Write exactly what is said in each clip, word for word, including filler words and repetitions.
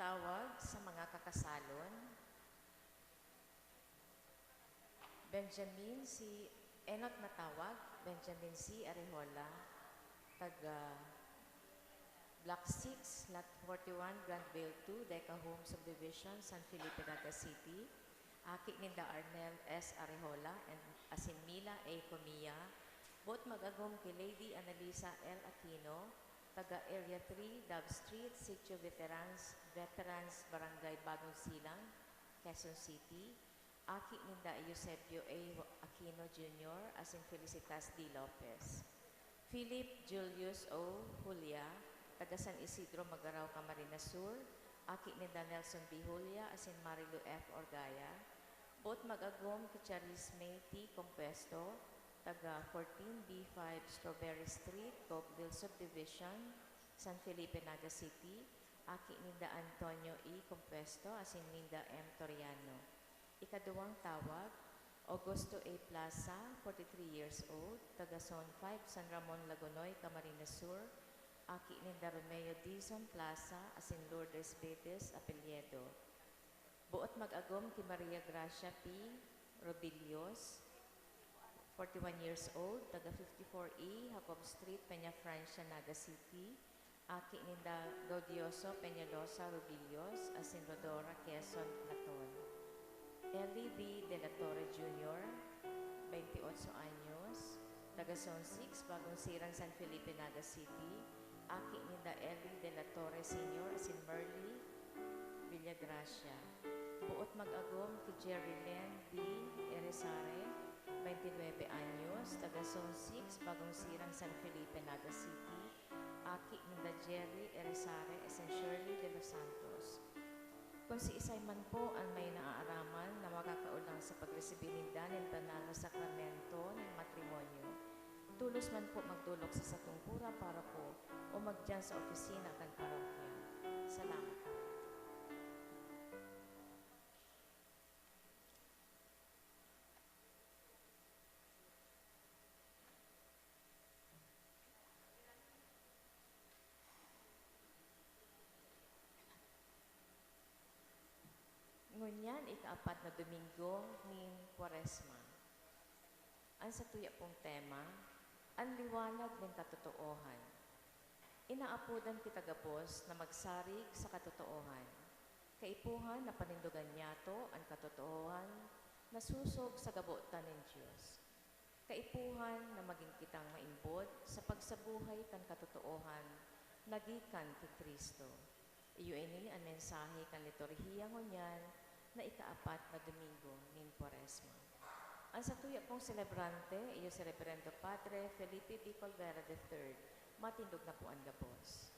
Tawag sa mga kakasalon. Benjamin C. Enoch Matawag, Benjamin C. Arejola, taga Block six, Lot forty-one, Granville two, Deca Home Subdivision, San Felipe, Naga City. Aki ninda Arnel S. Arejola and asin Mila A. Comia. Boot mag-agom ki Lady Annalisa L. Aquino, taga Area three, Dove Street, Sitio Veterans, Veterans, Barangay Bagong Silang, Quezon City. Aki ninda Eusebio A. Aquino Junior asin Felicitas D. Lopez. Philip Julius O. Julia, taga San Isidro, Magarao, Camarines Sur. Aki ninda Nelson B. Julia asin Marilu F. Orgaya. Boot mag-agom ki Charisme T. Compuesto, taga fourteen B five Strawberry Street, Copeville Subdivision, San Felipe, Naga City. Aki ninda Antonio E. Compuesto asin Linda M. Toriano. Ikaduwang tawag, Augusto A. Plaza, forty-three years old, taga Zone five, San Ramon, Lagonoy, Camarines Sur. Aki ninda Romeo Dizon Plaza asin Lourdes Bedes apelyido. Boot mag-agom ki Maria Gracia P. Robillos, forty-one years old, taga fifty-four E Jacob Street, Peñafrancia, Naga City. Aki ninda Gaudioso Peñalosa Robillos asin Rodora Quezon Platon. Eli B. De la Torre Junior, twenty-eight anyos, taga Zone six, Bagong Sirang, San Felipe, Naga City. Aki ninda Eli de la Torre Senior asin Merly Villagracia. Boot mag-agom ki Jerry Len D. Erizare, twenty-nuebe anyos, taga Zone six, Bagong Sirang, San Felipe, Naga City. Aki ninda Jerry Erizare asin Shirley De Los Santos. Kun siisay man po an may naaaraman na makakaolang sa pagresibi ninda nin banal na sakramento nin matrimonyo, tolos man po magdolok sa satong kura, paroko, o magdiyan sa opisina kan parokya. Salamat. Ngunyan, ikaapat na Domingo nin Kwaresma. An satuya pong tema, an liwanag nin katotoohan. Inaapodan kita gabos na magsarig sa katotoohan. Kaipuhan na panindogan niyato an katotoohan na susog sa gabotan nin Dios. Kaipuhan na magin kitang maimbod sa pagsabuhay kan katotoohan na gikan ki Cristo. Iyo ini an mensahe kan liturhiya ngunyan na ikaapat na Domingo nin Kwaresma. An satuya pong selebrante iyo si Reverendo Padre Felipe B. Colvera the third. Matindog na po an gabos.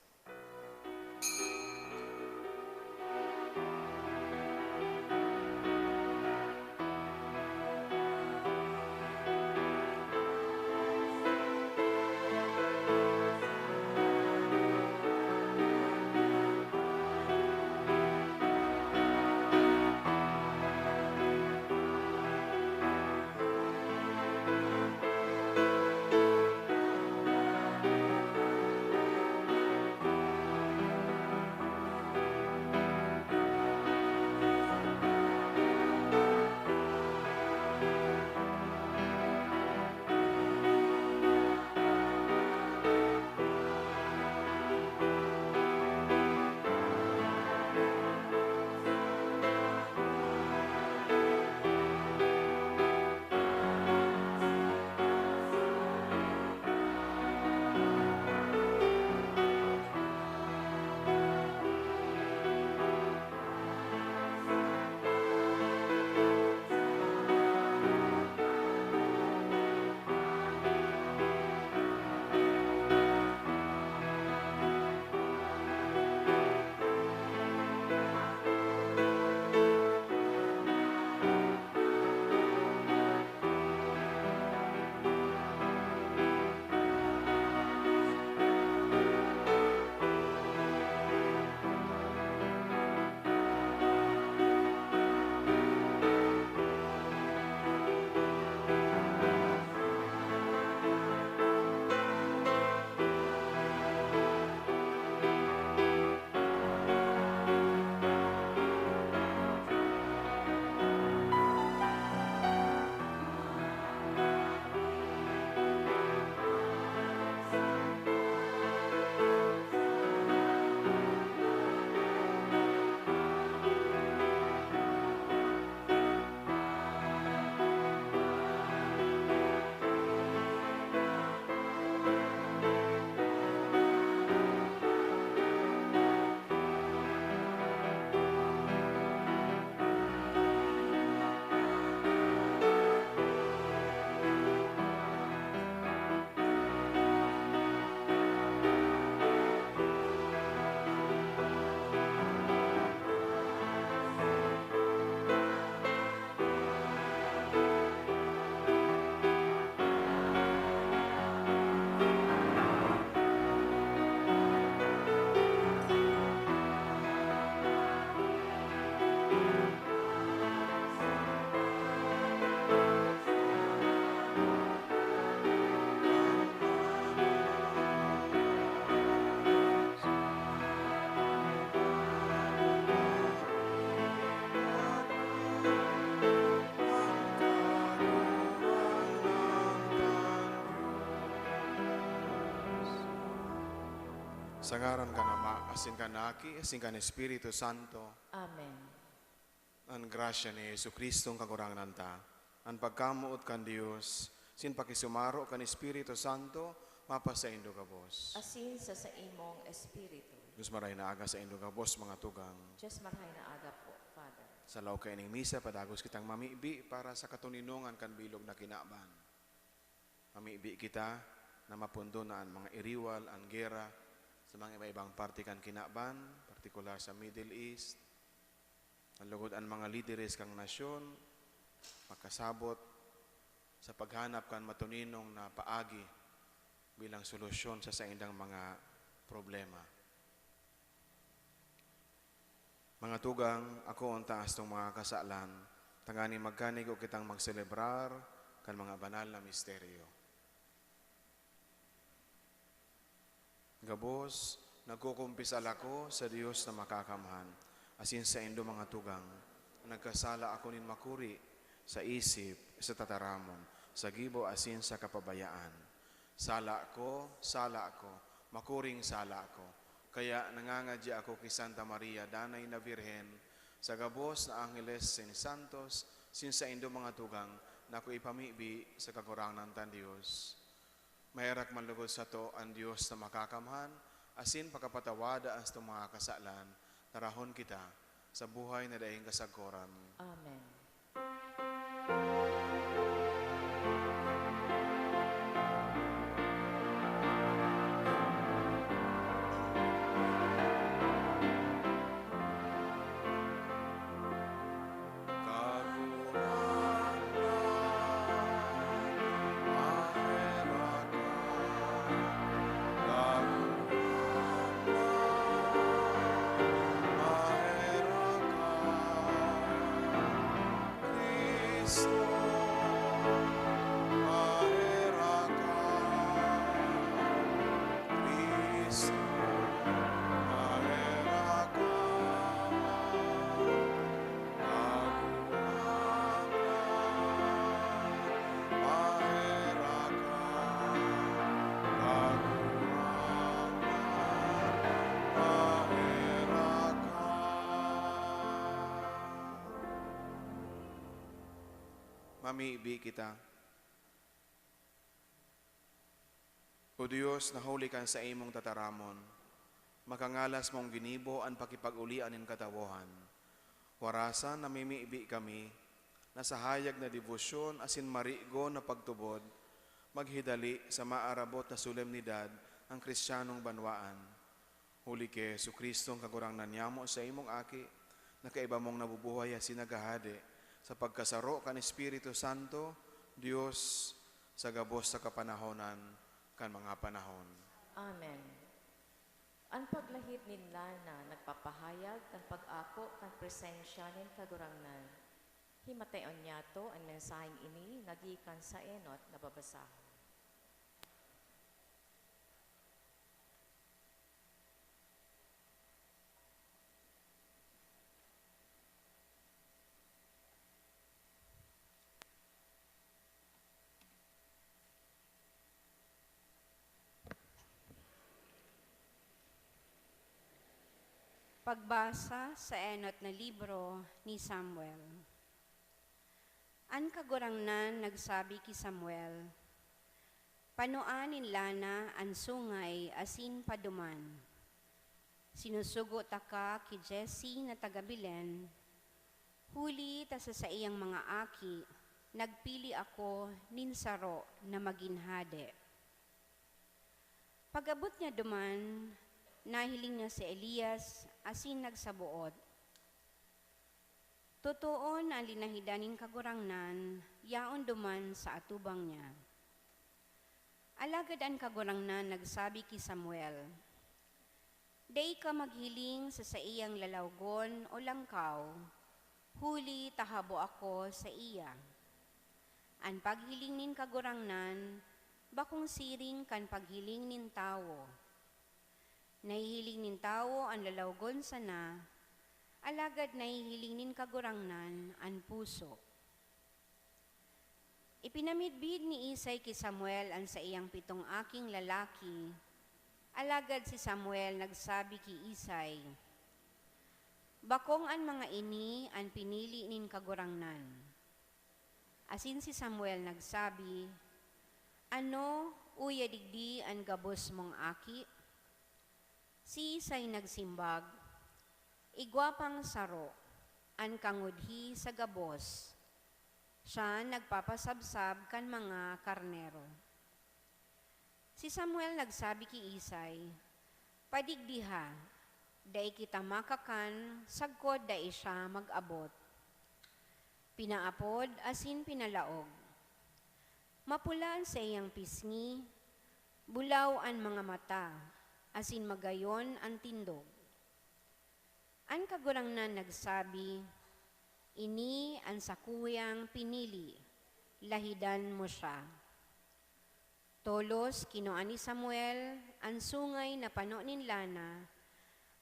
Sa ngaran kan Ama, asin kan Aki, asin kan Espiritu Santo. Amen. An grasya ni Jesu-Cristong Kagurangnan ta, an pagkamoot kan Dios, asin pakisumaro kan Espiritu Santo, mapasaindo gabos. Asin sa saimong espiritu. Dios marahay na aga saindo gabos, mga tugang. Dios marahay na aga po, Father. Sa laog kaining misa, padagos kitang mamibi para sa katoninongan kan bilog na kinaban. Mamibi kita na mapundon na an mga iriwal, an gera, sa mga iba-ibang parte kan kinaban, partikular sa Middle East. Manlugod an mga lideres kan nasyon makasabot sa paghanap kan matoninong na paagi bilang solusyon sa saindang mga problema. Mga tugang, ako an taas tong mga kasalan, tanganing magkanigo kitang magselebrar kan mga banal na misteryo. Gabos, nagkukumpisal ako sa Dios na Makakamhan, asin saindo, mga tugang, na nagkasala ako nin makuri, sa isip, sa tataramon, sa gibo, asin sa kapabayaan. Sala ko, sala ko, makuring sala ko. Kaya nangangadya ako ki Santa Maria, Danay na Birhen, sa gabos na angheles asin santos, asin saindo, mga tugang, na ako ipamibi sa Kagurangnan tang Dios. Maherak man logod sato an Dios na Makakamhan, asin pakapatawada an satong mga kasalan, tarahon kita sa buhay na daing kasagkoran. Amen. Mamibi kita. O Dios, na huli kan saimong tataramon, makangalas mong ginibo an pakipag-olian nin katawohan. Warasan namimibi kami na sa hayag na debosyon asin marigon na pagtubod, maghidali sa maarabot na solemnidad an Kristiyanong banwaan. Huli ki Jesu-Cristo, an Kagurangnan nyamo, saimong Aki, na kaiba mong nabubuhay asin naghahade sa pagkasaro kan Espiritu Santo, Dios, sa gabos na kapanahonan kan mga panahon. Amen. An paglahid nin lana nagpapahayag kan pag-ako kan presensya nin Kagurangnan. Himatayon niyato an mensaheng ini na gikan sa enot na babasahon. Pagbasa sa enot na libro ni Samuel. An Kagurangnan nagsabi ki Samuel, "Panua nin lana an sungay asin paduman. Sinusugo taka ki Jesse na taga Belen, huli ta sa saiyang mga aki, nagpili ako nin saro na magin hade." Pag-abot niya duman, nahiling niya si Elias asin nagsaboot, "Totoon na an linahidan nin Kagurangnan yaon duman sa atubang niya." Alagad an Kagurangnan nagsabi ki Samuel, "Dai ka maghiling sa saiyang lalawgon o langkaw, huli ta habo ako saiya." An paghiling nin Kagurangnan bakong siring kan paghiling nin tawo. Nahihiling nin tawo an lalawgon sana, alagad nahihiling nin Kagurangnan an puso. Ipinamidbid ni Isay ki Samuel an saiyang pitong aking lalaki, Alagad si Samuel nagsabi ki Isai, "Bakong an mga ini an pinili nin Kagurangnan." Asin si Samuel nagsabi, "Ano, uya digdi an gabos mong aki?" Si Isai nagsimbag, "Igwa pang saro, an kangudhi sa gabos. Siya nagpapasabsab kan mga karnero." Si Samuel nagsabi ki Isai, "Padigdi ha, dai kita makakan sagkod dai siya mag-abot." Pinaapod asin pinalaog. Mapula an saiyang pisngi, bulaw an mga mata, asin magayon an tindog. An Kagurangnan nagsabi, "Ini an sakuyang pinili, lahidan mo siya." Tolos kinua ni Samuel an sungay na pano nin lana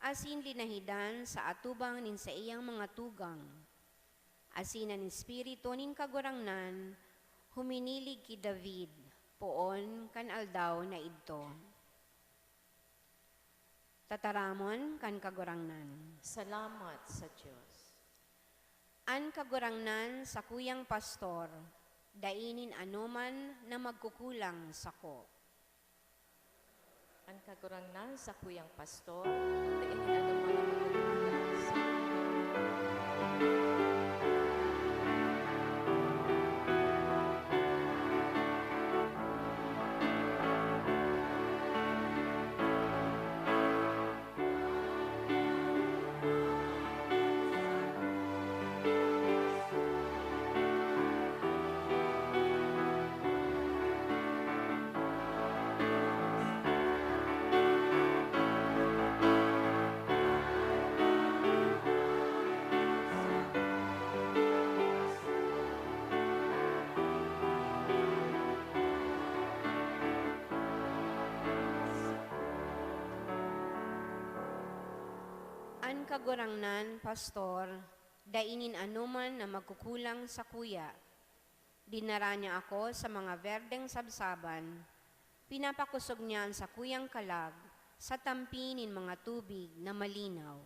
asin linahidan sa atubang nin saiyang mga tugang. Asin an Espiritu nin Kagurangnan huminilig ki David poon kan aldaw na idto. Tataramon kan Kagurangnan. Salamat sa Dios. An Kagurangnan sakuyang pastor, dai nin anoman na magkukulang sako. An Kagurangnan sakuyang pastor, dai nin anoman na magkukulang sako. An Kagurangnan, Pastor, dai nin anoman na magkukulang sakuya. Dinara niya ako sa mga berdeng sabsaban, pinapakosog niya an sakuyang kalag sa tampi nin mga tubig na malinaw.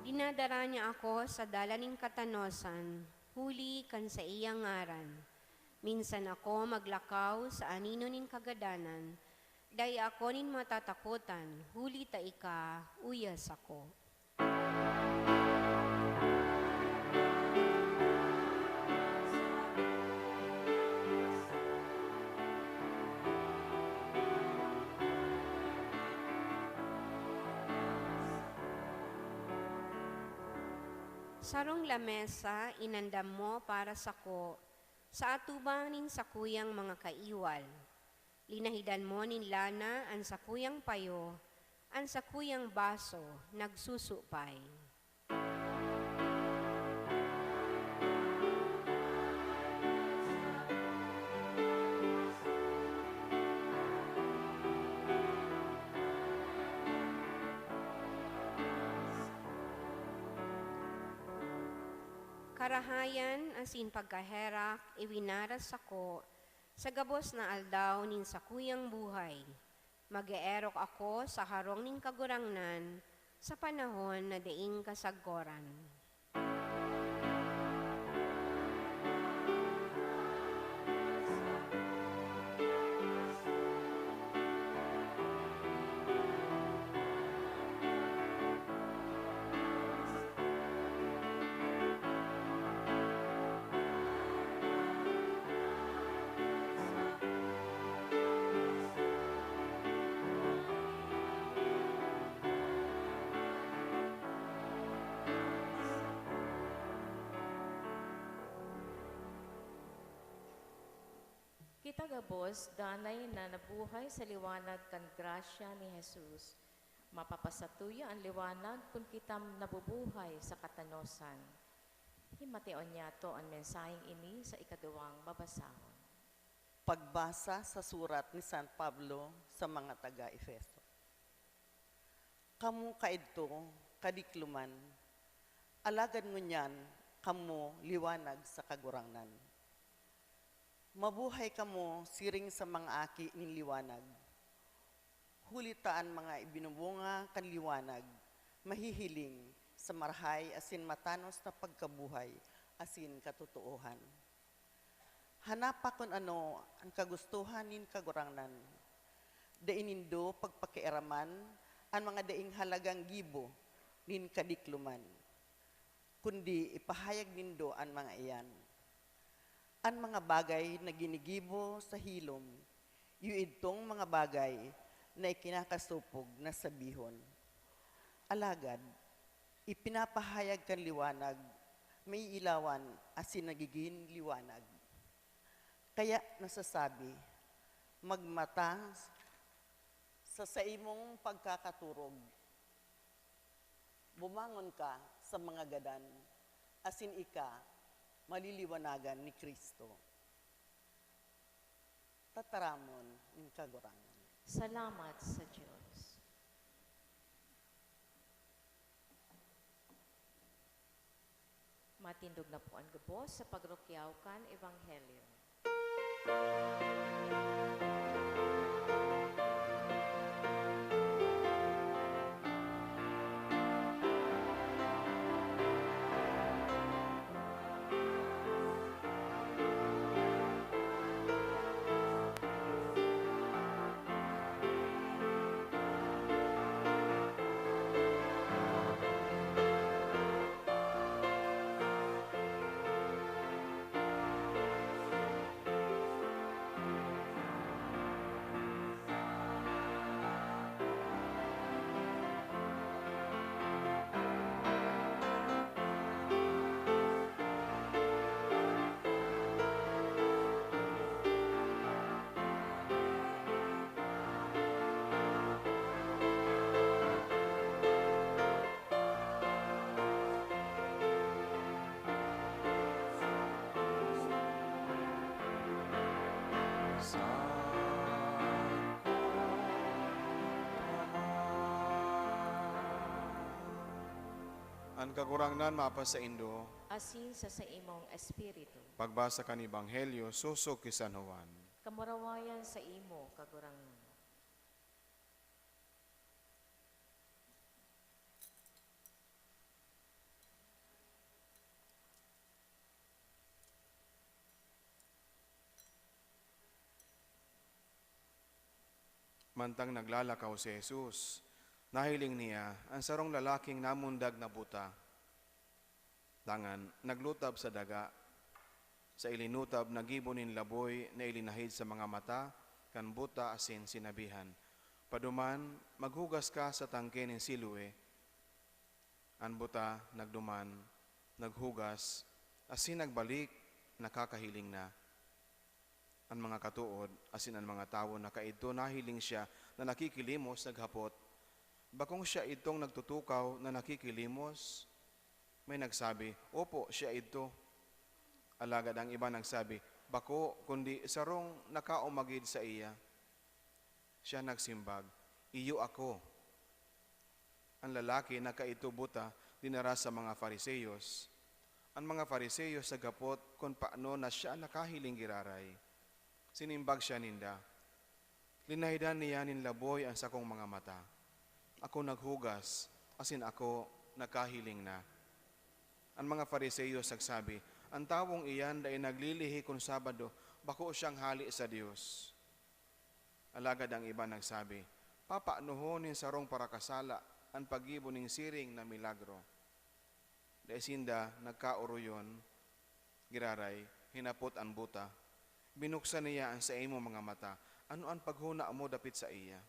Dinadara niya ako sa dalan nin katanosan, huli kan saiyang ngaran. Minsan ako maglakaw sa anino nin kagadanan, dai ako nin matatakotan, huli ta ika uya sako. Sarong lamesa inandam mo para sako, sa atubang nin sakuyang mga kaiwal. Linahidan mo nin lana an sakuyang payo, an sakuyang baso nagsusupay. Karahayan asin pagkaherak iwinaras sako sa gabos na aldaw nin sakuyang buhay. Mag-eerok ako sa harong nin Kagurangnan sa panahon na daing kasagkoran. Kita gabos, danay na nabuhay sa liwanag kan grasya ni Jesus, mapapasatuya an liwanag kun kita nabubuhay sa katanosan. Himateon niyato an mensaheng ini sa ikaduwang babasahon. Pagbasa sa surat ni San Pablo sa mga taga-Efeso. Kamo kaidto, kadikloman, alagad ngunyan kamo liwanag sa Kagurangnan. Mabuhay kamo siring sa mga aki nin liwanag. Huli ta an mga ibinubunga kan liwanag mahihiling sa marahay asin matanos na pagkabuhay asin katotoohan. Hanapa kun ano an kagustohan nin Kagurangnan. Dai nindo pagpakiaraman an mga daing halagang gibo nin kadikloman, kundi ipahayag nindo an mga iyan. An mga bagay na ginigibo sa hilom, iyo idtong mga bagay na ikinakasopog na sabihon. Alagad, ipinapahayag kan liwanag, maiilawan asin nagigin liwanag. Kaya nasasabi, "Magmata sa saimong pagkakaturog. Bumangon ka sa mga gadan, asin ika maliliwanagan ni Cristo." Tataramon nin Kagurangnan. Salamat sa Dios. Matindog na po an gabos sa pagrukyaw kan Ebanghelyo. An Kagurangnan mapasaindo. Asin sa saimong espiritu. Pagbasa kan Ebanghelyo sosog ki San Juan. Kamurawayan saimo, Kagurangnan. Mantang naglalakaw si Jesus, nahiling niya an sarong lalaking namundag na buta. Dangan naglutab sa daga. Sa ilinutab, naggibo nin laboy na ilinahid sa mga mata kan buta asin sinabihan, "Paduman, maghugas ka sa tangke nin Siloe." An buta nagduman, naghugas, asin nagbalik, nakakahiling na. An mga katood asin an mga tawo na kaidto nahiling siya na nakikilimos, naghapot, "Bakong siya idtong nagtutukaw na nakikilimos?" May nagsabi, "Opo, siya idto." Alagad ang iba nagsabi, "Bako, kundi sarong nakaumagid saiya." Siya nagsimbag, "Iyo ako." An lalaki na kaidto buta dinara sa mga Fariseos. An mga Fariseos naghapot kun paano na siya nakahiling giraray. Sinimbag siya ninda, "Linahidan niya nin laboy an sakong mga mata. Ako naghugas, asin ako nakahiling na." An mga Fariseos nagsabi, "An tawong iyan dai naglilihi kun Sabado, bako siyang hale sa Dios." Alagad ang iba nagsabi, "Papaanohon nin sarong parakasala an paggibo nin siring na milagro?" Dai sinda nagkaoroyon, giraray, hinapot an buta. Binuksan niya an saimong mga mata. "Ano an paghona mo dapit saiya?"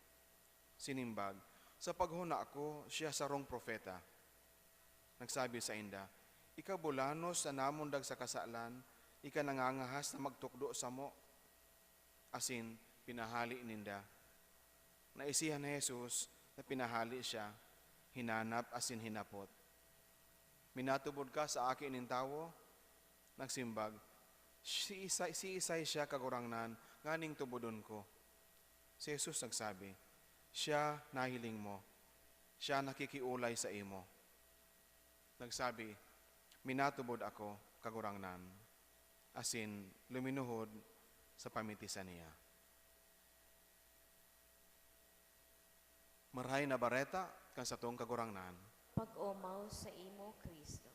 Sinimbag, "Sa paghona ko, siya sarong propeta." Nagsabi sainda, "Ika bulanos na namundag sa kasalan, ika nangangahas na magtukdo samo." Asin pinahale ninda. Naisihan ni Jesus na pinahale siya, hinanap asin hinapot, "Minatubod ka sa Aki nin Tawo?" Nagsimbag, "Siisay, siisay siya, Kagurangnan, nganing tubodon ko." Si Jesus nagsabi, "Siya nahiling mo, siya nakikiolay saimo." Nagsabi, "Minatubod ako, Kagurangnan," asin luminuhod sa pamitisan niya. Marahay na bareta kan satong Kagurangnan. Pag-omaw saimo, Cristo.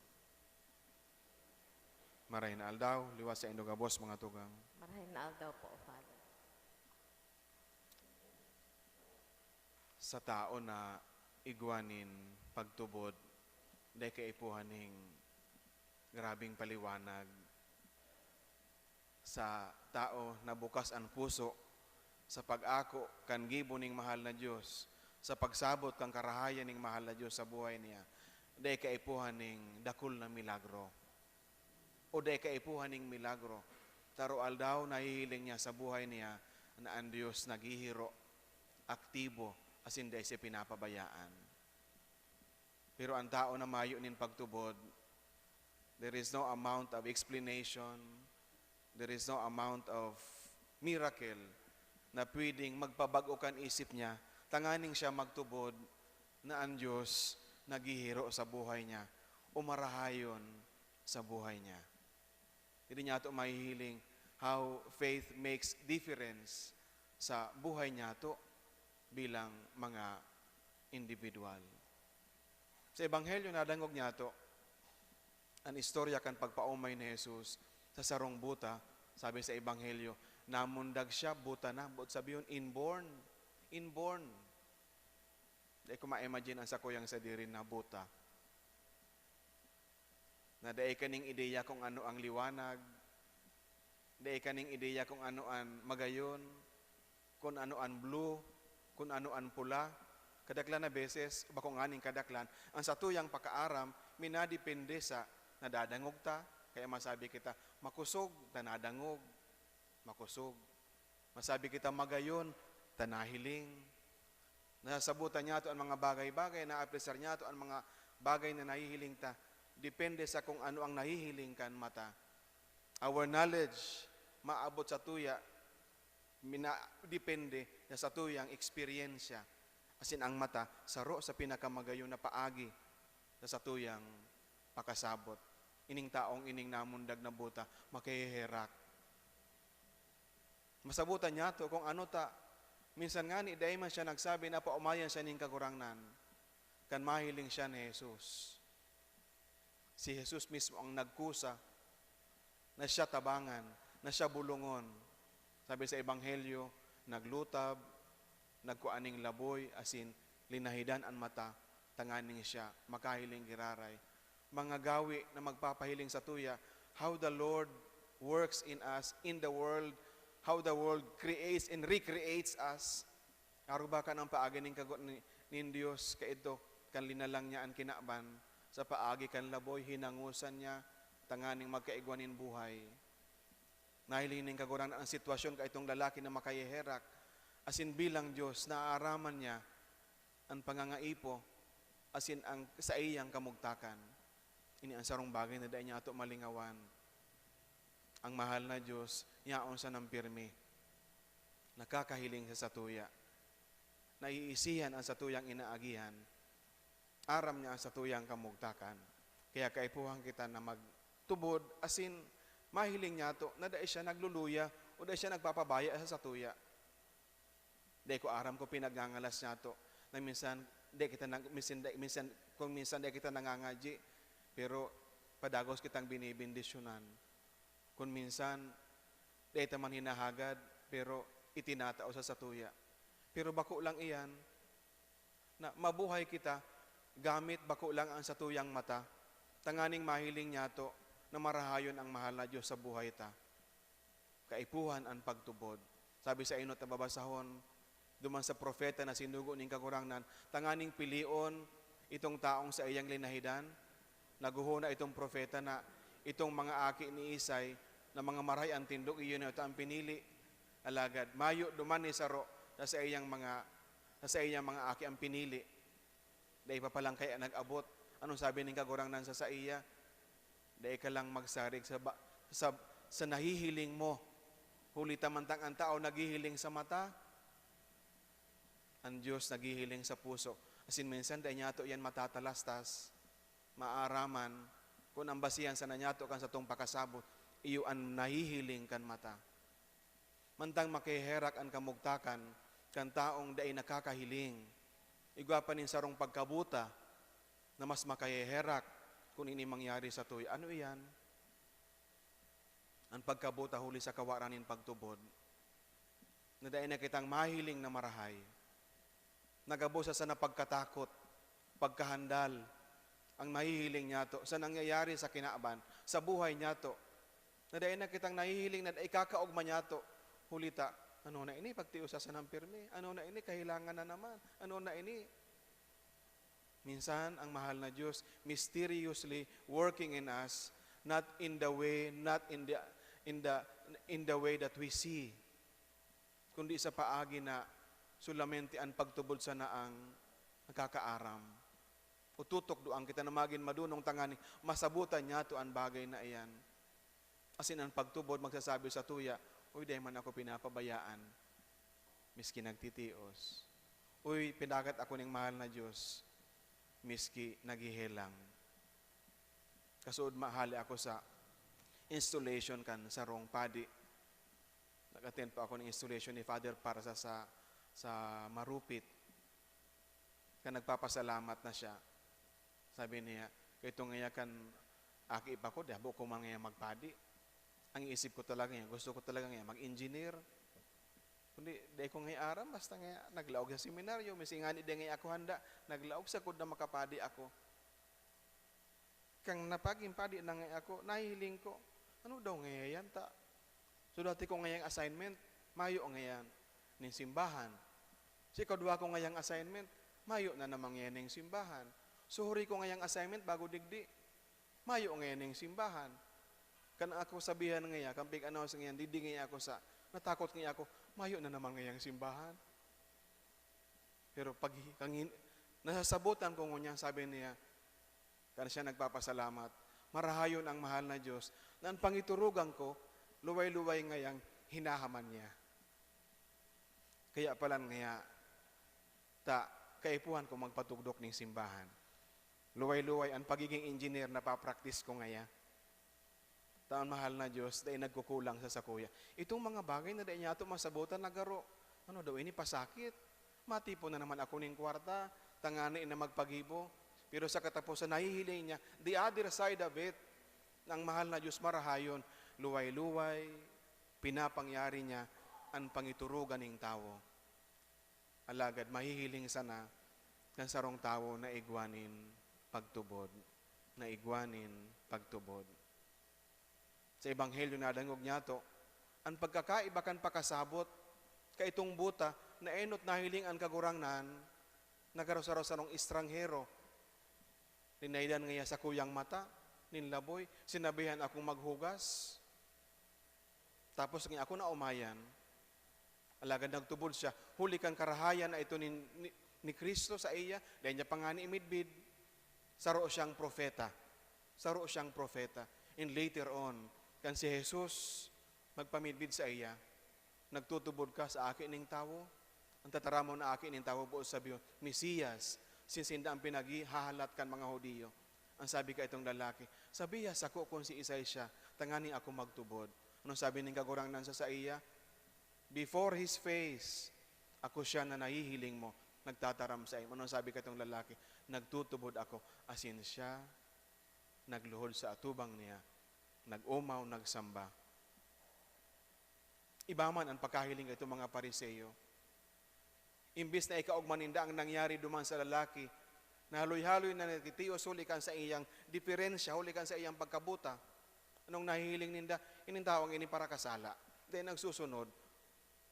Marahay na aldaw, liwat saindo gabos, mga tugang. Marahay na aldaw po, Father. Sa tao na igwa nin pagtubod, dai kaipuhan ning grabeng paliwanag. Sa tao na bukas an puso sa pag-ako kan gibo ning mahal na Dios, sa pagsabot kan karahayan ning mahal na Dios sa buhay niya, dai kaipuhan ning dakul na milagro. O dai kaipuhan ning milagro. Taro aldaw, nahihiling niya sa buhay niya na an Dios naghihiro, aktibo, asin dai siya pinapabayaan. Pero an tao na mayo nin pagtubod, there is no amount of explanation, there is no amount of miracle na pwedeng magpabag-o kan isip niya, tanganing siya magtubod na an Dios naghihiro sa buhay niya o marahayon sa buhay niya. Dai niya ato mahihiling how faith makes difference sa buhay niyato bilang mga individual. Sa Ebanghelyo, nadangog niyato an istorya kan pagpaomay ni Jesus sa sarong buta. Sabi sa Ebanghelyo, namundag siya, buta na, boot sabihon, inborn. Inborn. Dai ko ma-imagine an sakuyang sadiri na buta. Na dai ka ning ideya kung ano ang liwanag, dai ka ning ideya kung ano an magayon, kun ano an blue, kun ano an pula. Kadaklan na beses, bako nganing kadaklan, ang satuyang pakaaram minadepende sa nadadangog ta, kaya masabi kita, "Makosog ta nadangog, makosog." Masabi kita, "Magayon ta nahiling." Nasasabotan niyato an mga bagay-bagay, naapresar niyato an mga bagay na nahihiling ta. Depende sa kung ano ang nahihiling kan mata. Our knowledge maabot sa tuya, mina-, depende na sa tuyang eksperyensya. Asin ang mata, saro sa pinakamagayon na paagi na sa tuyang pakasabot. Ining taong ining namundag na buta, makaheherak. Masabotan niyato kung ano ta, minsan ngani dai man siya nagsabi na paomayan siya nin Kagurangnan, kan mahiling siya ni Jesus. Si Jesus mismo ang nagkusa na siya tabangan, na siya bulongon. Sabi sa Ebanghelyo, naglutab, nagkua ning laboy, asin linahidan an mata, tanganing siya makahiling giraray. Mga gawi na magpapahiling sa tuya, how the Lord works in us, in the world, how the world creates and recreates us. Arog ba kan ang paagi nin kago-, ni, nin Dios kaidto, kan linalang niya an kinaban, sa paagi kan laboy, hinangosan niya, tanganing magkaigwa nin buhay. Nahiling nin Kagurangnan an sitwasyon kaitong lalaki na makaheherak, asin bilang Dios, naaaraman niya an pangangaipo asin ang saiyang kamugtakan. Ini an sarong bagay na dai niyato malingawan. Ang mahal na Dios, yaon sanang pirmi, nakakahiling sa satuya. Naiisihan an satuyang inaagihan. Aram niya an satuyang kamugtakan. Kaya kaipuhan kita na magtubod, asin mahiling niyato na dai siya nagluluya o dai siya nagpapabaya sa satuya. Dai ko aram kung pinagngangalas niyato na minsan dai kita nag-, minsan, dai, minsan, kung minsan dai kita nangangadyi, pero padagos kitang binibendisyonan. Kung minsan, dai ta man hinahagad, pero itinatao sa satuya. Pero bako lang iyan, na mabuhay kita gamit bako lang ang satuyang mata, tanganing mahiling niyato na marahayon ang mahal na Dios sa buhay ta. Kaipuhan an pagtubod. Sabi sa enot na babasahon, duman sa propeta na sinugo nin Kagurangnan, tanganing pilion itong taong saiyang linahidan. Naghohona itong propeta na itong mga aki ni Isay na mga marahay an tindog, iyo na ito ang pinili. Alagad mayo duman ni saro sa saiyang mga, sa saiyang mga aki ang pinili. Dai pa palan kaya nag-abot. Anong sabi nin Kagurangnan sa saiya? "Dai ka lang magsarig sa ba-, sa, sa nahihiling mo, Huli ta mantang an tao naghihiling sa mata, an Dios naghihiling sa puso. Asin minsan, dai niyato iyan matatalastas, maaraman, kun ang basihan sana niyato kan satong pakasabot, iyo an nahihiling kan mata. Mantang makiherak an kamugtakan kan taong dai nakakahiling, igwa pa nin sarong pagkabuta na mas makaheherak kun ini mangyari satuya. Ano iyan? An pagkabuta huli sa kawaran nin pagtubod, na dai na kitang mahiling na marahay. Nagabo sa sana pagkatakot, pagkahandal, ang nahihiling niyato sa nangyayari sa kinaban, sa buhay niyato, na dai na kitang nahihiling na ikakaogma niyato. Huli ta, ano na ini, pagtios sa sanang pirmi? Ano na ini, kahilangan na naman? Ano na ini? Minsan, ang mahal na Diyos mysteriously working in us, not in the way, not in the, in the, in the way that we see, kundi sa paagi na solamente an pagtubod sana ang nakakaaram. O tutok duang kita na magin madunong tangani masabutan niyato an bagay na iyan. Asin an pagtubod magsasabi sa tuya, "Uy, dai man ako pinapabayaan, miski nagtitios. Uy, pinagat ako ning mahal na Diyos, miski naghihelang." Kasuod mahali ako sa installation kan sarong padi. Nag-attend pa ako ng installation ni Father Parsa sa, sa Marupit. Kan nagpapasalamat na siya, sabi niya, "Kaito ngaya kan aki pa ko, di habo ko man ngaya magpadi. Ang isip ko talaga ngaya, gusto ko talaga ngaya mag-engineer. Kundi di ko ngaya aram, basta ngaya naglaog sa seminaryo, misi ngani di ngaya ako handa, naglaog sagkod na makapadi ako." Kan napagin padi na ngaya ako, nahihiling ko, "Ano daw ngaya yan ta? So, dati ko ngayang assignment, mayo ngayan ning simbahan. Si kadwa ko ngayang assignment, mayo na naman ngayan ning simbahan. So, huri ko ngayang assignment bago digdi, mayo ngayan ning simbahan." Kan ako sabihan ngaya, kan pig-announce ngayan, digdi ngaya ako sa, natakot ngaya ako, "Mayo na naman ngayang simbahan." Pero pag, kan hin-, nasasabutan ko ngunyan, sabi niya, kan siya nagpapasalamat, "Marahayon ang mahal na Diyos na an pangiturugan ko, luway-luway ngayang hinahaman niya." Kaya palan ngaya, ta, kaipuhan ko magpatugdok ning simbahan. Luway-luway an pagiging engineer, napapraktis ko ngaya. Ta an mahal na Diyos dai nagkukulang sa sakuya. Itong mga bagay na dai niyato masabotan na garo, ano daw ini, pasakit? Matipon na naman ako ning kwarta, tangani na magpagibo. Pero sa kataposan, nahihiling niya, the other side of it, na ang mahal na Diyos marahayon, luway-luway, pinapangyari niya an pangiturugan ning tawo. Alagad mahihiling sana kan sarong tawo na igwa nin pagtubod, na igwa nin pagtubod. Sa Ebanghelyo nadangog niyato, an pagkakaiba kan pakasabot, kaitong buta na enot nahiling an Kagurangnan, nagaro-saro sarong estranghero. Linaydan ngaya sakuyang mata nin laboy, sinabihan akong maghugas. Tapos ngaya ako naomayan. Alagad nagtubod siya, huli kan karahayan na ito ni, ni, ni Cristo sa iya, dai niya pa ngani midbid. Saro siyang propeta. Saro siyang propeta. And later on, kan si Jesus magpamidbid sa iya, "Nagtutubod ka sa Aki nin Tawo? An tataramon na Aki nin Tawo, boot sabihon, Mesiyas, sinda an pinaghahalat kan mga Judio." An sabi kaitong lalaki, "Sabiha sako kun siisay siya, tanganing ako magtubod." Anong sabi nin Kagurangnan sa saiya? "Before his face, ako siya na nahihiling mo, nagtataram saimo." Anong sabi kaitong lalaki? "Nagtutubod ako." Asin siya, nagluhod sa atubang niya, nag-omaw, nagsamba. Iba man an pagkahiling kaitong mga Fariseo. Imbes na ikaogma ninda ang nangyari duman sa lalaki, na haloy-haloy na natitios huli kan saiyang diferensya, huli kan saiyang pagkabuta. Anong nahihiling ninda? Ining tawong ini parakasala. Dai nagsusunod.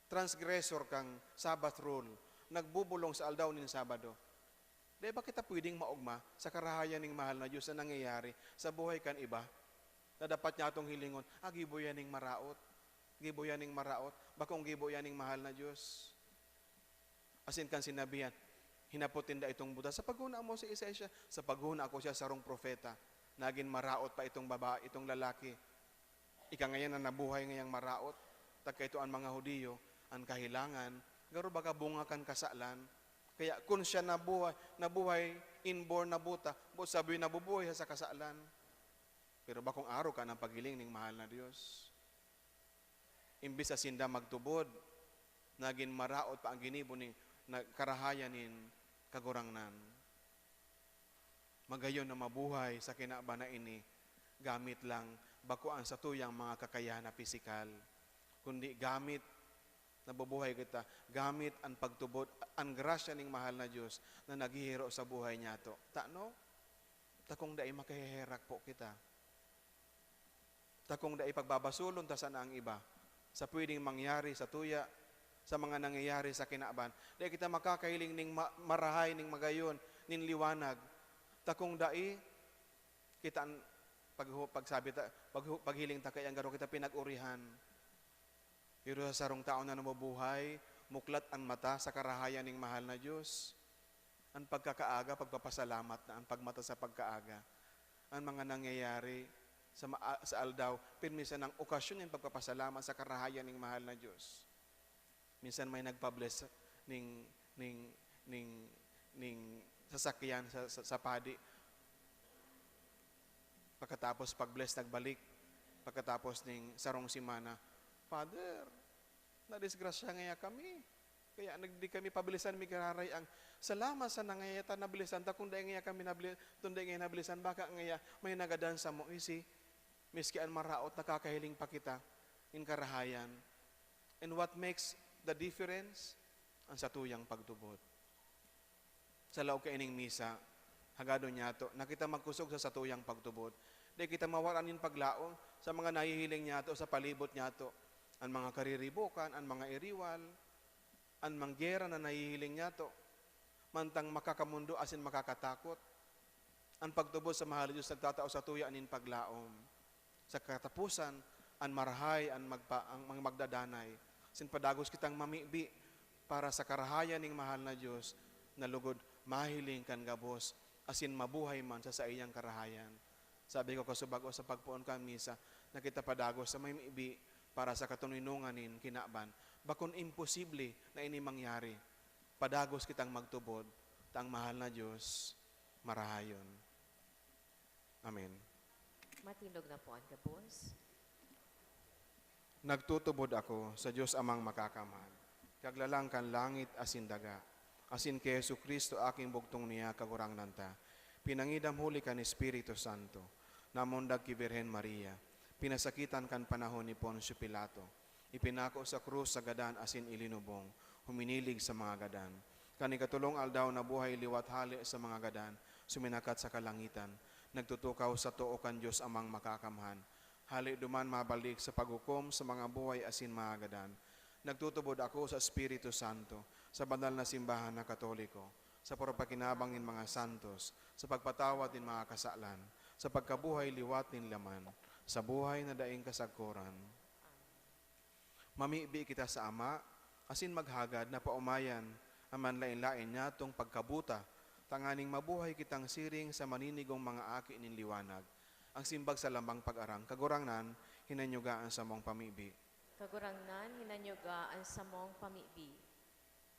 Transgressor kan Sabbath rule. Nagbubolong sa aldaw nin Sabado. Dai ba kita pwedeng maogma sa karahayan ning mahal na Diyos na nangyayari sa buhay kan iba? Na dapat niya atong hilingon, "Ah, gibo yan ning maraot. Gibo yan ning maraot. Bakong gibo yan ning mahal na Diyos." Asin kan sinabihan, hinapot ninda itong buta, "Sa paghona mo si Isaiah siya?" "Sa paghona ako siya sarong propeta." Nagin maraot pa itong babae, itong lalaki. Ika ngayan na nabuhay ngayang maraot. Tagkaito an mga Judio, an kahelangan, garo baga bunga kan kasalan. Kaya kun siya nabuhay, nabuhay inborn na buta, boot sabi nabubuhay siya sa kasalan. Pero bakong arog kan paghiling ning mahal na Dios. Imbis na sinda magtubod, nagin maraot pa ang ginibo ning na, karahayan nin Kagurangnan. Magayon na mabuhay sa kinaban na ini, gamit lang bako ang satuyang mga kakayahan na pisikal, kundi gamit, nabubuhay kita, gamit an pagtubod, an grasya ning mahal na Dios na naghihiro sa buhay niyato. Tano? Ta kung dai makaheherak po kita. Ta kung dai pagbabasolon ta sana ang iba sa pwedeng mangyari sa tuya, sa mga nangyayari sa kinaban. Dai kita makakahiling ning ma-, marahay, ning magayon, ning liwanag. Ta kung dai, kita an paghu-, pagsabi ta, paghu-, paghiling ta kaiyan garo kita pinag-orihan. Pero sa sarong tawo na nabubuhay, muklat an mata sa karahayan ning mahal na Dios. An pagkakaaga, pagpapasalamat na an pagmata sa pagkaaga. An mga nangyayari sa ma-, sa aldaw, pirmi sanang okasyon nin pagpapasalamat sa karahayan ning mahal na Dios. Minsan may nagpa-bless ning, ning, ning, ning sasakyan sa, sa, sa padi. Pagkatapos pag-bless, nagbalik. Pagkatapos ning sarong semana, "Father, nadisgrasya ngaya kami. Kaya nagdi kami pabilisan mi giraray ang salamat sa nangaya ta nabilisan ta, kung dai ngaya kami nabili-, kung dai ngaya nabilisan, baka ngaya may nagadan samo." You see, miski an maraot, nakakahiling pa kita nin karahayan. And what makes the difference? An satuyang pagtubod. Sa laog kaining misa, hagadon niyato na kita magkusog sa satuyang pagtubod. Dai kita mawaran nin paglaom sa mga nahihiling niyato sa palibot niyato, an mga kariribokan, an mga iriwal, an manggera na nahihiling niyato, mantang makakamondo asin makakatakot. An pagtubod sa mahal na Dios nagtatao sa tuya nin paglaom. Sa kataposan, an marahay an magpa-, ang mga magdadanay. Asin padagos kitang mamibi para sa karahayan ning mahal na Dios, na lugod mahiling kan gabos, asin mabuhay man sa saiyang karahayan. Sabi ko kasubago sa pagpoon kan misa, na kita padagos sa mamibi para sa katoninongan nin kinaban. Bakon imposible na ini mangyari. Padagos kitang magtubod, ta ang mahal na Dios marahayon. Amen. Matindog na po an gabos. Nagtutubod ako sa Dios Amang Makakamhan, Kaglalang kan langit asin daga, asin ki Jesu-Cristo, aking bugtong niya, Kagurangnan ta, pinangidam huli kan Espiritu Santo, namundag ki Birhen Maria, pinasakitan kan panahon ni Poncio Pilato, ipinako sa krus sa gadan asin ilinubong, huminilig sa mga gadan. Kan ikatolong aldaw nabuhay liwat hale sa mga gadan, suminakat sa kalangitan, nagtutukaw sa too kan Dios Amang Makakamhan. Hale duman mabalik sa paghukom sa mga buhay asin mga gadan. Nagtutubod ako sa Espiritu Santo, sa banal na simbahan na Katoliko, sa pagpakinabang nin mga santos, sa pagpatawad nin mga kasalan, sa pagkabuhay liwat nin laman, sa buhay na daing kasagkoran. Mamibi kita sa Ama, asin maghagad na paomayan an manlaen-laen niyatong pagkabuta, tanganing mabuhay kitang siring sa maninigong mga aki nin liwanag. An simbag sa lambang pag-arang, Kagurangnan, hinanyuga an samong pamibi. Kagurangnan, hinanyuga an samong pamibi.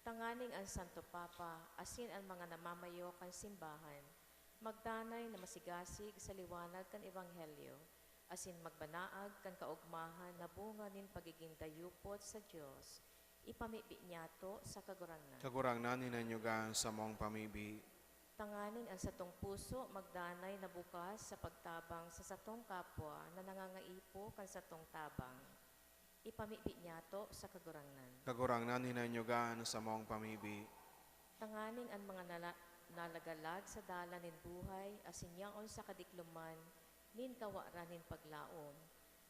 Tanganing an Santo Papa asin an mga namamayo kan simbahan magdanay na masigasig sa liwanag kan Ebanghelyo asin magbanaag kan kaogmahan na bunga nin pagigin dayupot sa Dios, ipamibi niyato sa Kagurangnan. Kagurangnan, hinanyuga an samong pamibi. Tanganing an satong puso magdanay na bukas sa pagtabang sa satong kapwa na nangangaipo kan satong tabang. Ipamibi niyato sa Kagurangnan. Kagurangnan, hinanyuga an samong pamibi. Tanganing an mga nala-, nalagalag sa dalan nin buhay asin yaon sa kadikloman nin kawaran nin paglaom,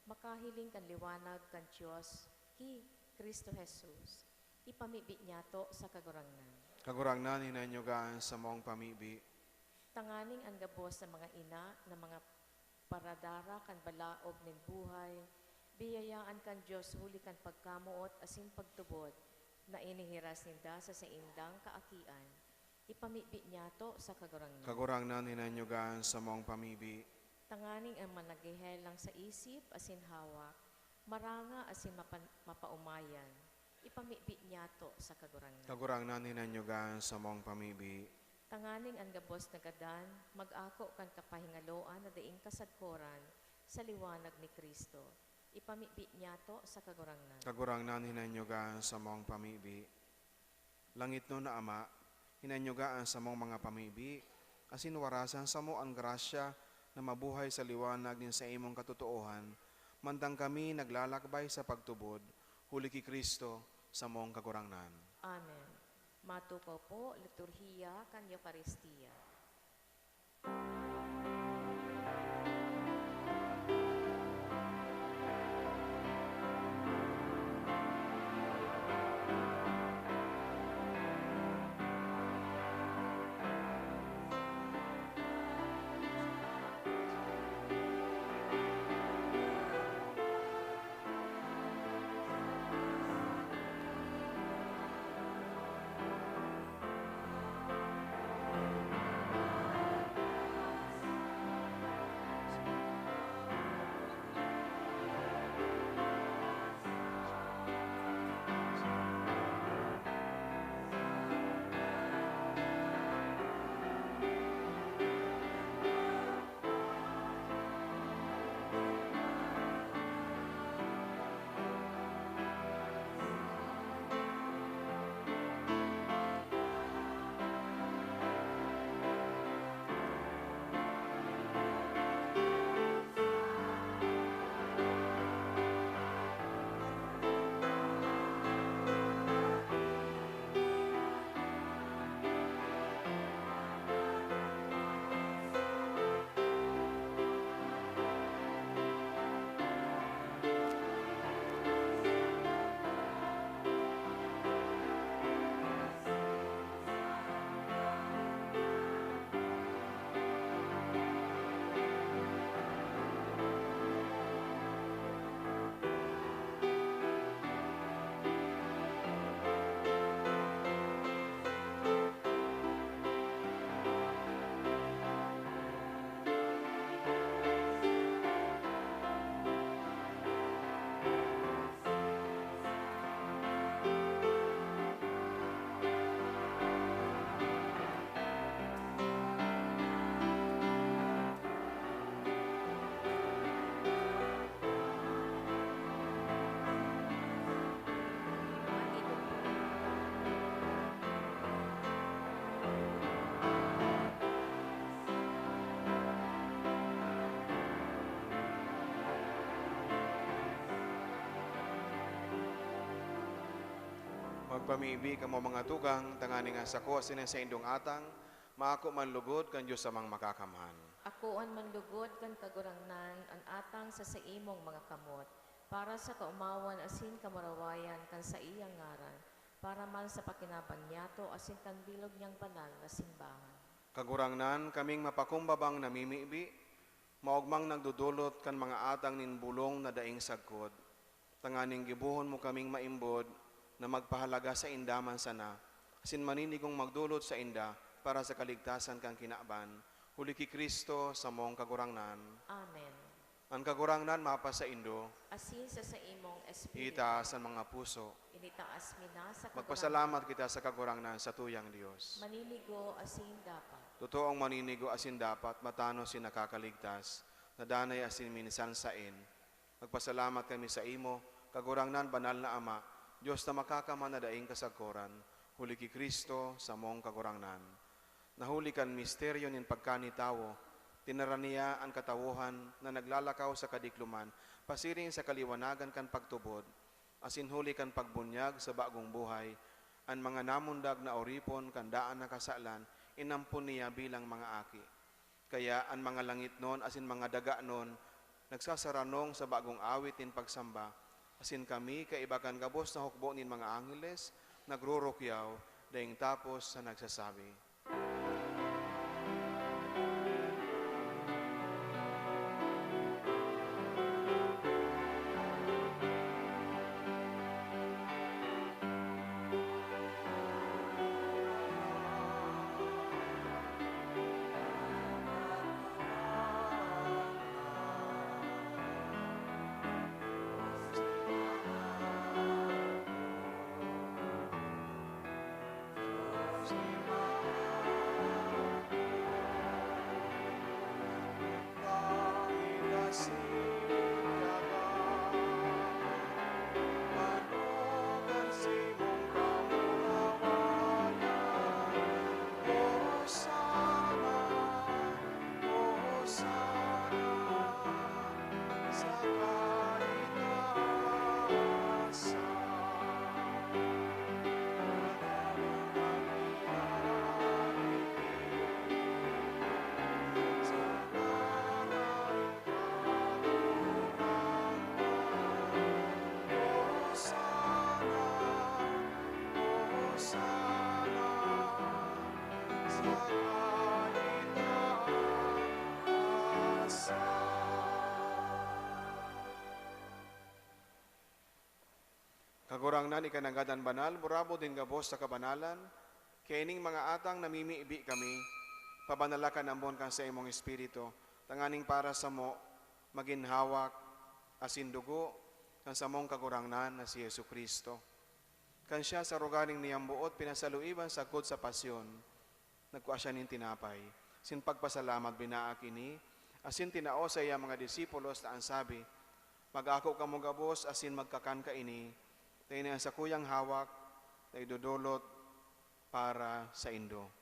makahiling kan liwanag kan Dios ki Cristo Jesus. Ipamibi niyato sa Kagurangnan. Kagurangnan, hinanyuga an samong pamibi. Tanganing an gabos na mga ina na mga paradara kan balaog nin buhay, biyayaan kan Dios huli kan pagkamoot asin pagtubod na inihiras ninda sa saindang kaakian. Ipamibi niyato sa Kagurangnan. Kagurangnan, hinanyuga an samong pamibi. Tanganing an mga naghehelang sa isip asin hawak, Maranga asin mapan-, mapaomayan, ipamibi niyato sa Kagurangnan. Kagurangnan, hinanyuga an samong pamibi. Tanganing an gabos na gadan mag-ako kan kapahingaloan na daing kasagkoran sa liwanag ni Cristo. Ipamibi niyato sa Kagurangnan. Kagurangnan, hinanyuga an samong pamibi. Langitnon na Ama, hinanyuga an samong mga pamibi, asin warasan samo an grasya na mabuhay sa liwanag nin saimong katotoohan, mantang kami naglalakbay sa pagtubod, huli ki Cristo, samong Kagurangnan. Amen. Matukaw po, liturhiya kan Eukaristia. Magpamibi kamo, mga tugang, tanganing an sako asin an saindong atang maako man lugod kan Dios Amang Makakamhan. Akoon man lugod kan Kagurangnan an atang sa saimong mga kamot, para sa kaomawan asin kamurawayan kan saiyang ngaran, para man sa pakinabang niyato asin kan bilog niyang banal na simbahan. Kagurangnan, kaming mapakumbabang namimibi, maogmang nagdodolot kan mga atang nin bolong na daing sagkod, tanganing gibohon mo kaming maimbod na magpahalaga sainda man sana, asin maninigong magdolot sainda para sa kaligtasan kan kinaban, huli ki Cristo, samong Kagurangnan. Amen. An Kagurangnan mapasaindo. Asin sa saimong espiritu. Itaas an mga puso. Initaas mi na sa Kagurangnan. Magpasalamat kita sa Kagurangnan, satuyang Dios. Maninigo asin dapat. Totoong maninigo asin dapat, matanos asin nakakaligtas, na danay asin minsan saen. Magpasalamat kami saimo, Kagurangnan, Banal na Ama, Dios na Makakamhan na daing kasagkoran, huli ki Cristo, samong Kagurangnan. Na huli kan misteryo nin pagkanitawo, tinaran niya an katawohan na naglalakaw sa kadikloman pasiring sa kaliwanagan kan pagtubod, asin huli kan pagbunyag sa bagong buhay, an mga namundag na oripon kan daan na kasalan inampon niya bilang mga aki. Kaya an mga langitnon asin mga daganon nagsasaranong sa bagong awit nin pagsamba, asin kami, kaiba kan gabos na hukbo nin mga angheles, nagrurukyaw, daing tapos sa nagsasabi, Kagurangnan, ika nanggad an banal, burabod nin gabos sa kabanalan. Kaya ining mga atang namimibi kami, pabanala kan ambon kan saimong Espiritu, tanganing para samo magin hawak asin dugo kan samong Kagurangnan na si Jesu-Cristo. Kan siya sa rogaring niyang boot pinasaluiban sagkod sa pasyon, nagkua siya nin tinapay, sin pagpasalamat binaak ini, asin tinao sa iyang mga disipulos ta an sabi, "Mag-ako kamo gabos asin magkakan kaini, ta ini an sakuyang hawak na idodolot para saindo."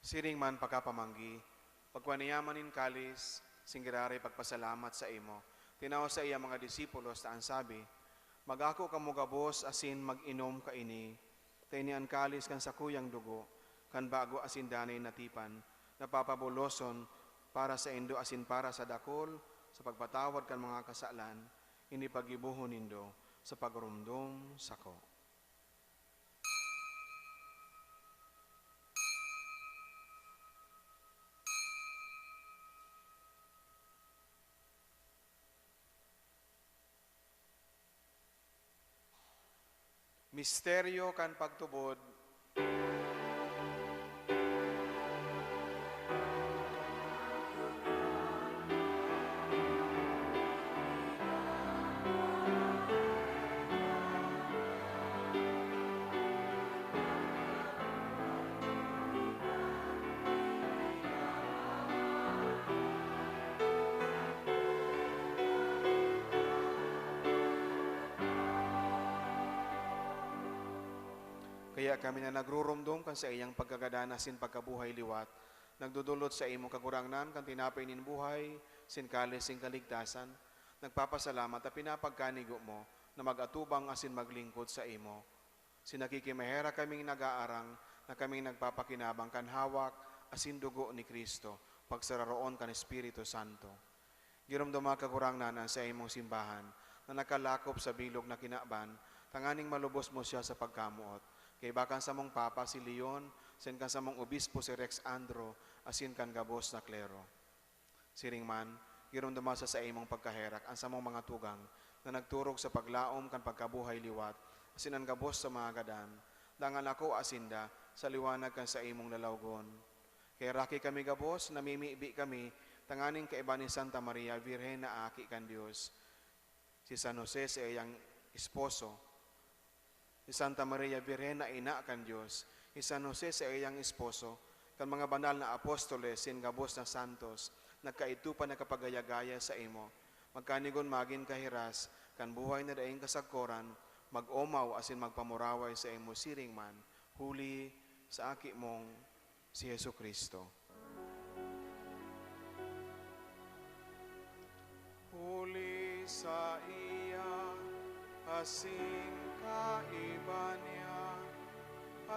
Siring man pakapamanggi, pagkua niya man nin kalis, sin giraray pagpasalamat saimo, tinao sa iya mga disipulos ta an sabi, "Mag-ako kamo gabos asin mag-inom kaini, ta ini an kalis kan sakuyang dugo, kan bago asin danay na tipan, na papabuloson para saindo asin para sa dakul sa pagpatawad kan mga kasalan. Ini paggibohon nindo sa pagromdom sako." Misteryo kan pagtubod. Kaya kami na nagruromdom kan saiyang pagkagadan asin pagkabuhay liwat, nagdodolot saimo, Kagurangnan, kan tinapay nin buhay, sin kalis nin kaligtasan, nagpapasalamat ta pinapagkanigo mo na mag-atubang asin maglingkod saimo. Sin nakikimaherak kaming nag-aarang na kaming nagpapakinabang kan hawak asin dugo ni Cristo, pagsararoon kan Espiritu Santo. Giromdoma, Kagurangnan, an saimong simbahan na nakalakop sa bilog na kinaban, tanganing malubos mo siya sa pagkamoot, kaiba kan samong Papa si Leon, asin kan samong Obispo si Rex Andro, asin kan gabos na klero. Siring man, giromdoma sa saimong pagkaherak an samong mga tugang na nagturog sa paglaom kan pagkabuhay liwat, asin an gabos sa mga gadan, dangan akoa sinda sa liwanag kan saimong lalawgon. Kaheraki kami gabos, namimibi kami tanganing kaiba ni Santa Maria, Birhen na Aki kan Dios, si San Jose, saiyang esposo, si Santa Maria Birhen na ina kan Dios, si San Jose, saiyang esposo, kan mga banal na apostoles, sin gabos na santos, nagkaidto pa nakapagaya-gaya saimo. Magkanigon magin kahiras kan buhay na daing kasagkoran, mag-omaw asin magpamuraway saimo siring man, huli sa Aki mong si Jesu-Cristo. Huli saiya, asin kaiba niya,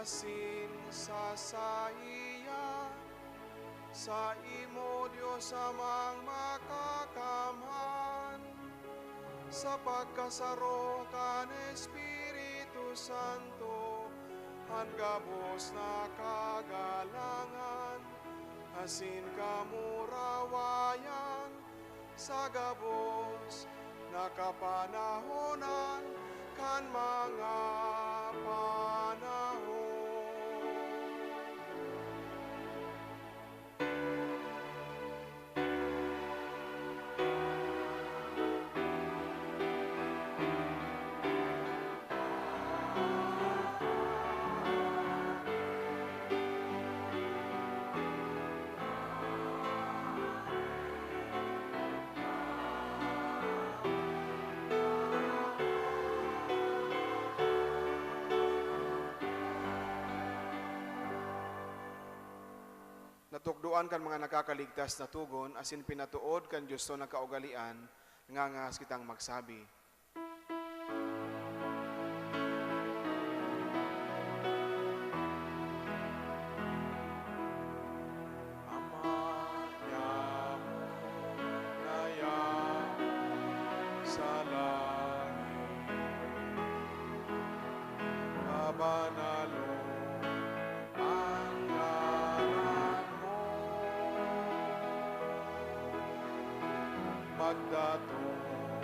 asin sa saiya, saimo, Dios Amang Makakamhan, sa pagkasaro kan Espiritu Santo, an gabos na kagalangan asin kamurawayan sa gabos na kapanahonan kan mga panahon. Natukdoan kan mga nakakaligtas na togon asin pinatood kan Dios na kaugalean, nangangahas kitang magsabi, Ama nyamo na yaon sa langit, Datong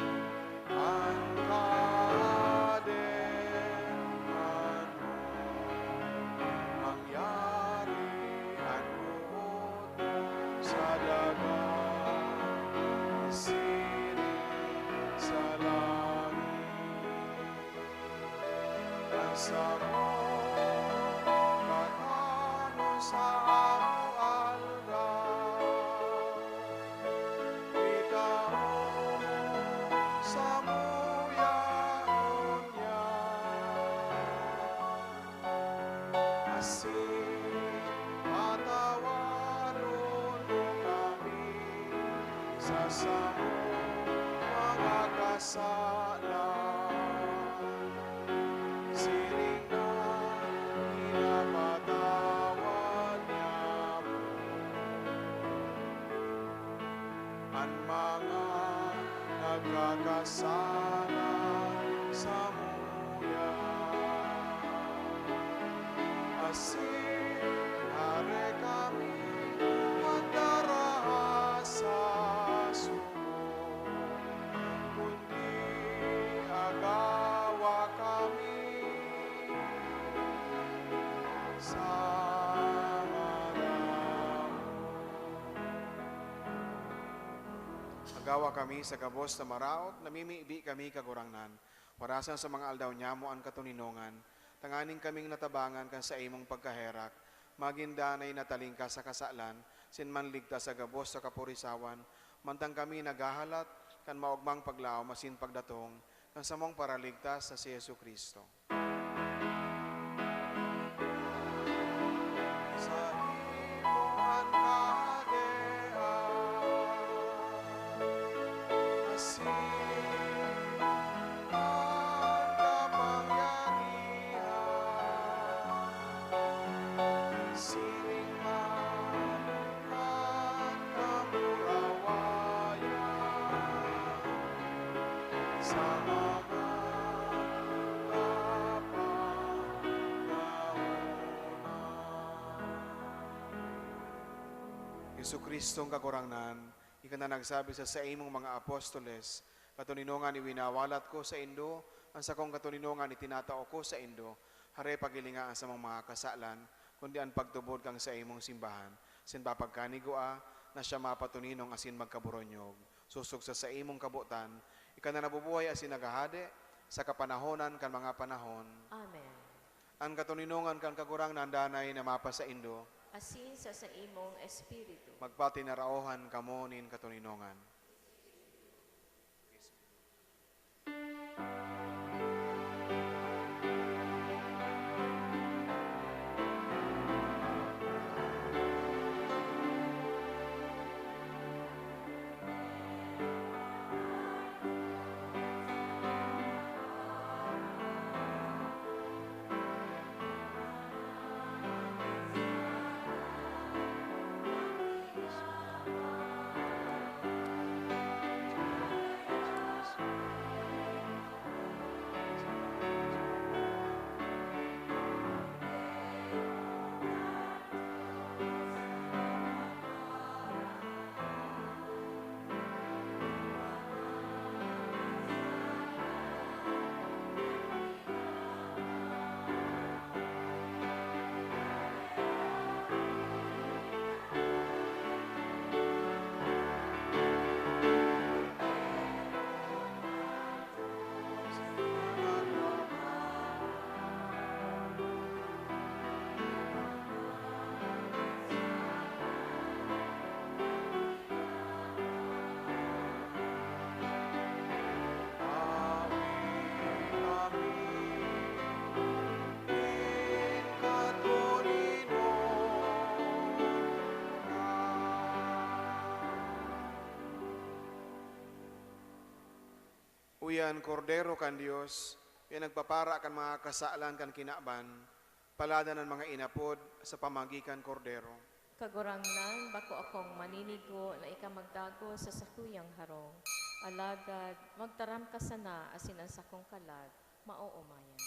an Kahadean mo, mangyari an boot mo sa daga, siring sa langit. An samong katanos sa among aldaw, itao mo samuya ngunyan. Asin patawaron mo kami sa samong mga kasalan, siring na pinapatawad niamo an mga nagkakasala samuya. Asin hare kami pagdaraha sa sugo, kundi agawa kami sa maramon. Agawa kami sa gabos na maraot, namimibi kami, Kagurangnan. Warasan sa mga aldaw nyamo an katoninongan, tanganing kaming natabangan kan saimong pagkaherak, magin danay na talingkas sa kasalan, asin manligtas sa gabos sa kapurisawan, mantang kami naghahalat kan maogmang paglaom asin pagdatong kan samong Paraligtas na si Jesu-Cristo. Saimo an kahadean, asin an kapangyarihan, siring man an kamurawayan sa mga kapanahon. Jesu-Cristong Kagurangnan, ika na nagsabi sa saimong mga apostoles, "Katoninongan iwinawalat ko saindo, an sakong katoninongan itinatao ko saindo." Hare, paghilinga an samong mga kasalan, kundi an pagtubod kan saimong simbahan, asin papagkanigua na siya mapatoninong asin magkaboronyog. Sosog sa saimong kabotan, ika na nabubuhay asin naghahade sa kapanahonan kan mga panahon. Amen. An katoninongan kan Kagurangnan danay na mapasaindo. Asin sa saimong espiritu. Magpatinaraohan kamo nin katoninongan. Uya an Kordero kan Dios, uya an nagpapara kan mga kasalan kan kinaban, paladan an mga inapod sa pamagi kan Kordero. Kagurangnan, bako akong maninigo na ika magdagos sa sakuyang harong, alagad magtaram ka sana asin an sakong kalag maoomayan.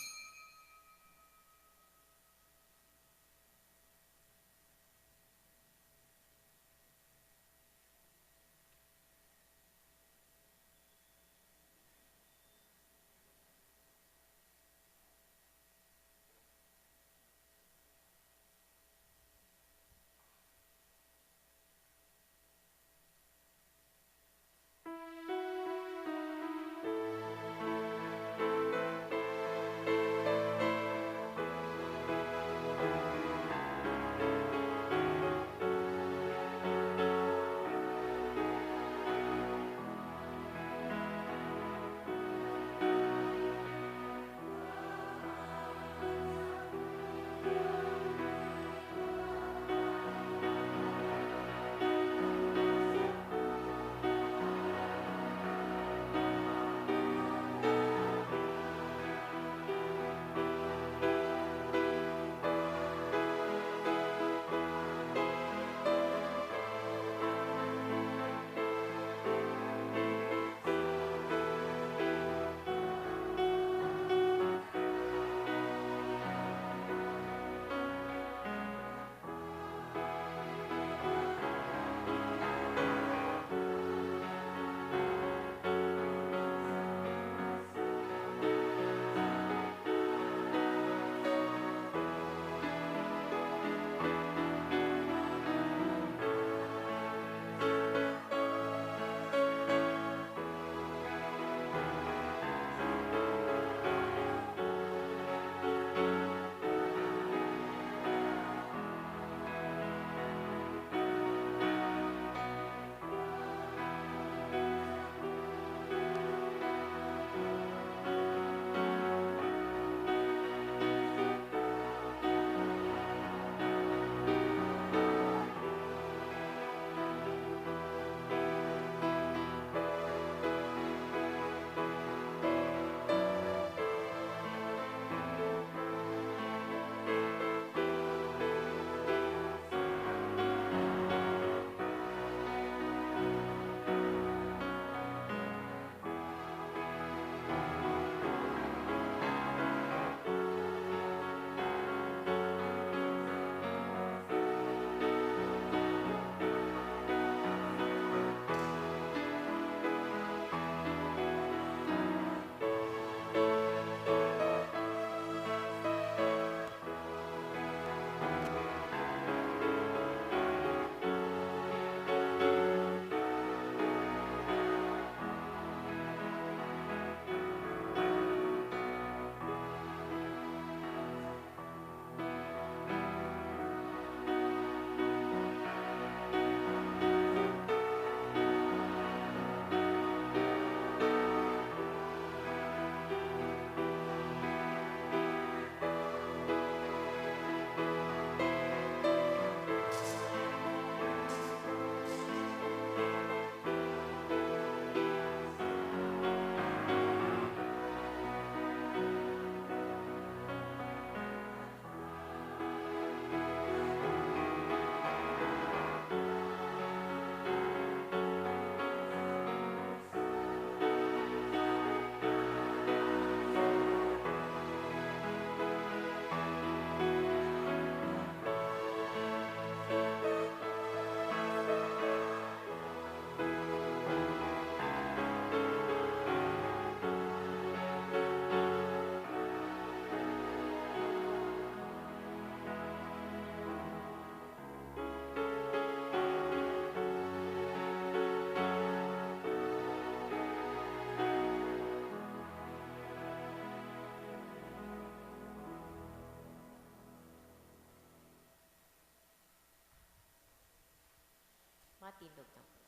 Matindog na po.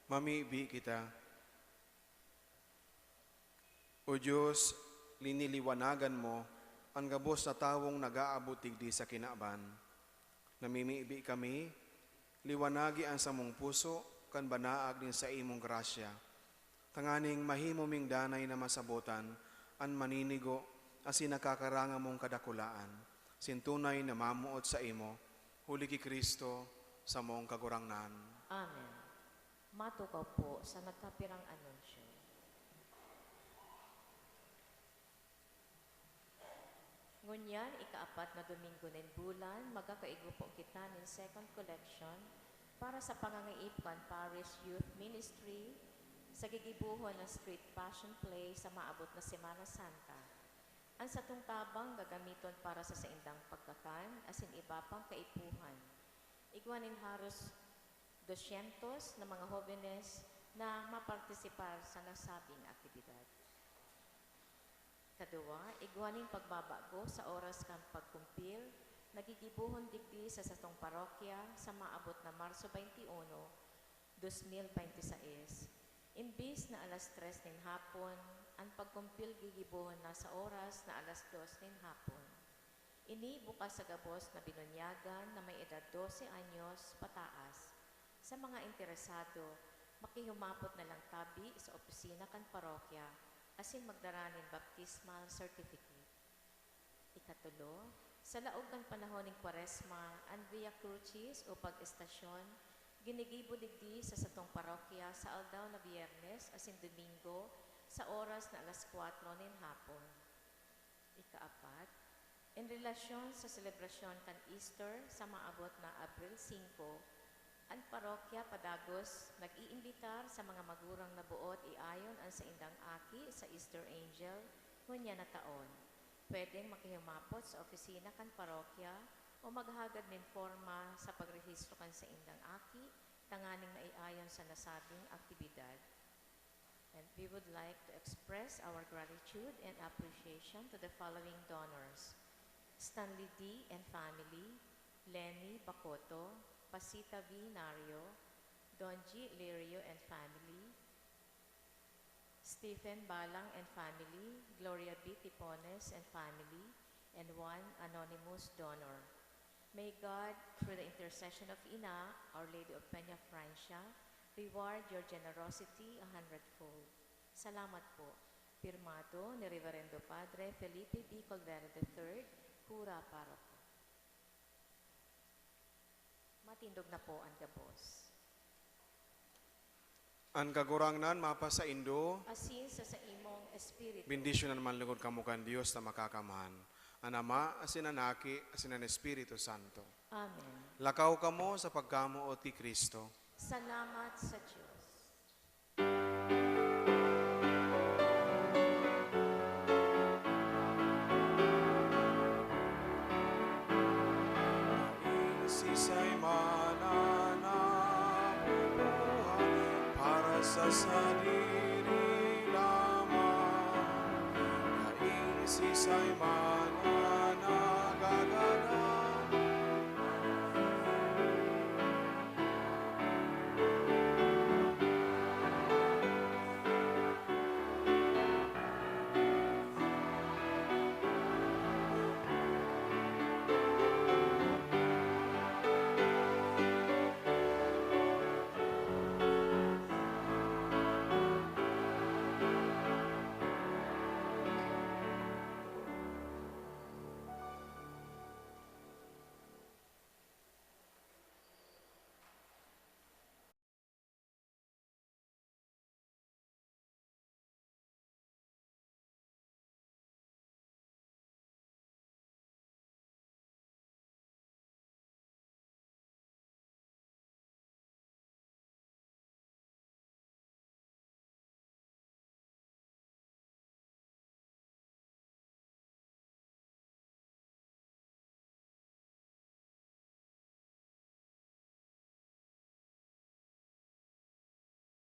Mamibi kita. O Diyos, liniliwanagan mo an gabos na tawong nag-aabot digdi sa kinaban. Namimibi kami, liwanagi an samong puso kan banaag nin saimong grasya, tanganing mahimo ming danay na masabotan an maninigo asin nakakaranga mong kadakulaan, sintunay na mamoot saimo, huli ki Cristo, samong Kagurangnan. Amen. Matukaw po sa nagkapirang anunsyo. Ngunyan, ikaapat na Domingo nin bulan, magkakaigo po kita nin second collection para sa pangangaipo kan Parish Youth Ministry sa gigibohon na Street Passion Play sa maabot na Semana Santa. An satong tabang gagamiton para sa saindang pagkakan asin iba pang kaipuhan. Igwa nin haros dosyentos na mga hobenes na mapartisipar sa nasabing aktibidad. Kaduwa, igwa nin pagbabago sa oras kan pagkumpil na gigibohon digdi sa satong parokya sa maabot na Marso twenty-one, dos mil bente seis. Imbis na alas tres nin hapon, an pagkumpil gigibohon na sa oras na alas dos nin hapon. Ini bukas sa gabos na binunyagan na may edad dose anyos pataas. Sa mga interesado, makihumapot na lang tabi sa opisina kan parokya asin magdara nin baptismal certificate. Ikatulo, sa laog kan panahon nin Kwaresma, an Via Crucis o pag-estasyon, ginigibo digdi sa satong parokya sa aldaw na Biyernes asin Domingo sa oras na alas kwatro nin hapon. Ikaapat, en relasyon sa selebrasyon kan Easter sa maabot na Abril singko, an parokya padagos nag-iimbitar sa mga magurang na boot iayon an saindang aki sa Easter Angel ngunyan na taon. Pwedeng makihumapot sa opisina kan parokya o maghagad nin porma sa pagrehistro kan saindang aki tanganing maiayon sa nasabing aktibidad. And we would like to express our gratitude and appreciation to the following donors: Stanley D and family, Lenny Bacoto, Pasita V Nario, Donji Lirio and family, Stephen Balang and family, Gloria B Tipones and family, and one anonymous donor. May God, through the intercession of Ina, Our Lady of Peña Francia, reward your generosity a hundredfold. Salamat po. Pirmado ni Reverendo Padre Felipe B Colvera the third, Kura Paroko. Matindog na po an gabos. An Kagurangnan mapasaindo. Asin sa saimong espiritu. Bendisyonan man lugod kamo kan Dios na Makakamhan, an Ama, asin an Aki, asin an Espiritu Santo. Amen. Lakaw kamo sa pagkamoot ki Cristo. Salamat sa Dios. Dai siisay man nabubuhay para sa sadiri lamang. Dai siisay man